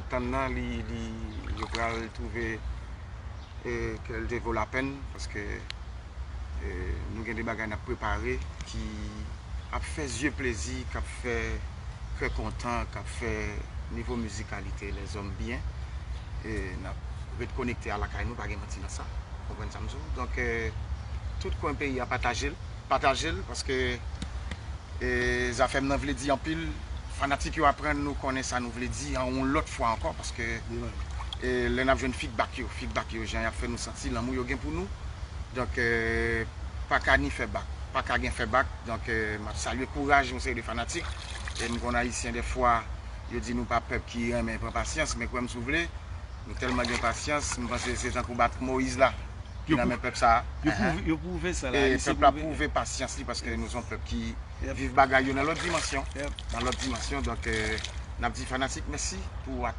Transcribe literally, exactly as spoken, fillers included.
Tann nan, li, li, yo pral twouve, e, ke l te vo lapèn, paske, e, nou gen de bagay n ap prepare ki ap fè zye plezi, k ap fè kè kontan, k ap fè nivo mizikalite lèzòm byen. E, n ap ret konekte a lakay nou, pa gen manti nan sa. Ou konprann sa m di w? Donk, e, tout kwen peyi a, pataje l, pataje l, paske, e, Zafèm nan vle di anpil. Fanatik yo aprann nou konnen sa nou vle di an yon lòt fwa ankò, paske, e, lè n ap jwenn feedback yo, feedback yo, jan y ap fè nou santi lanmou yo gen pou nou. Donk, e, pa ka ni fè bak, pa ka gen fè bak. Donk, e, m ap salye kouraj yon seri de fanatik. E m konn Ayisyen, dèfwa, yo di nou pa pèp ki renmen pran pasyans, men kwè m si w vle, nou tèlman gen pasyans, m panse se tankou bat Moyiz la, ki nan men pèp sa a. Yo pwouve, yo pwouve sa la. E pèp la pwouve pasyans li, paske nou se yon pèp ki viv bagay yo nan lòt dimansyon. Nan lòt dimansyon, donk, e, n ap di fanatik mèsi pou